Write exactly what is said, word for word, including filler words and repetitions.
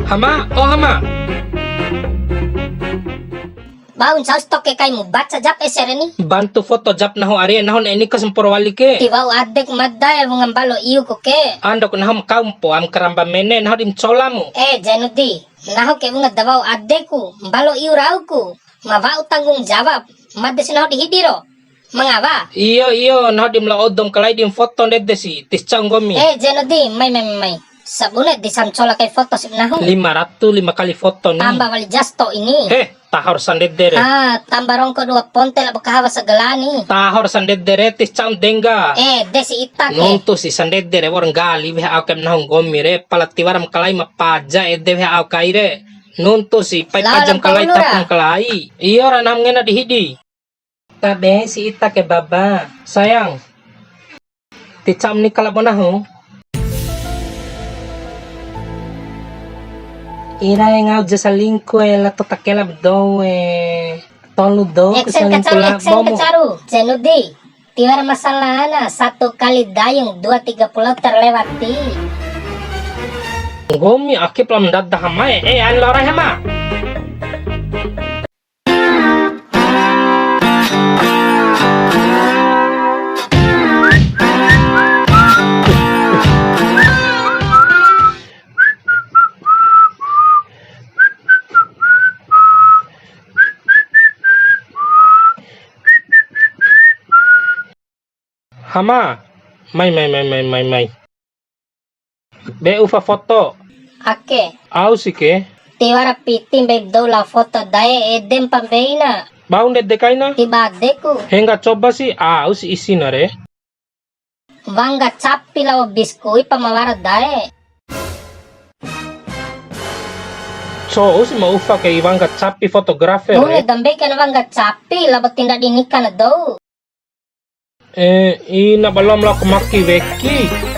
Hama, oh Hama. Bau ncau stok ke kaimu baca jap esere ni. Bantu foto jap nahu are, nahu ne'e nika samporo wali ke. Ti wa'u adeku mada e wunga mbalo iuku ke. Andok nahu ma kau mpoa ma karamba mene, nahu di ma colamu. Eh, Jainudi, nahu ke wunga da wa'u adeku, mbalo iu rauku. Ma wa'u tanggung jawab, made si nahu di hidi ro. Mangawa? Iyo, iyo, nahu di ma lao odo ma kalai di ma foto ndede si, tis cau nggomi. Eh, Jainudi, mai, mai, mai, mai. Sabune di sa ma cola kai foto si nahu. Lima ratu lima kali foto ni. Tamba wali jasto ini. Heh, taho ra sandede re. Ah, tamba rongko dua ponte labo kahawa sagala ni. Taho ra sandede re, tis cau dengga. Eh, de si ita ke. Nuntu si sandede re, wa'ur nggali weha au kaim nahu nggomi re, pala tiwara ma kalai ma paja ede weha au kai re. Nuntu si, pai paja ma kalai, tapa ma kalai. Iyo ra nahu ma ngena di hidi. Tabe si ita ke baba. Sayang. Ti ca'um nika labo nahu. Ira e ngau ja salingku e, la tota kela ba dou e. Tolu dou ku salingku labo mu. Caru. Jainudi. Tiwara masalah na satu kali dayung dua tiga puluh terlewati. Nggomi ake pala ma ndada Hama e. Eh, an lorai Hama. Hama. Mai, mai, mai, mai, mai, mai. Be ufa foto. Ake. Au si ke. Tiwara piti mbei dou lao foto dae, ede mpa mbeina. Bau ndede kaina. Ti badeku. Hengga coba si, au si isina re. Wangga capi lao biskui pa ma wara dae. Cou si ma ufa kai wangga capi fotografer. Bune re. Dambe kan wangga capi labo tinda di nika na dou. Eh, ina balom lao kamaki weki.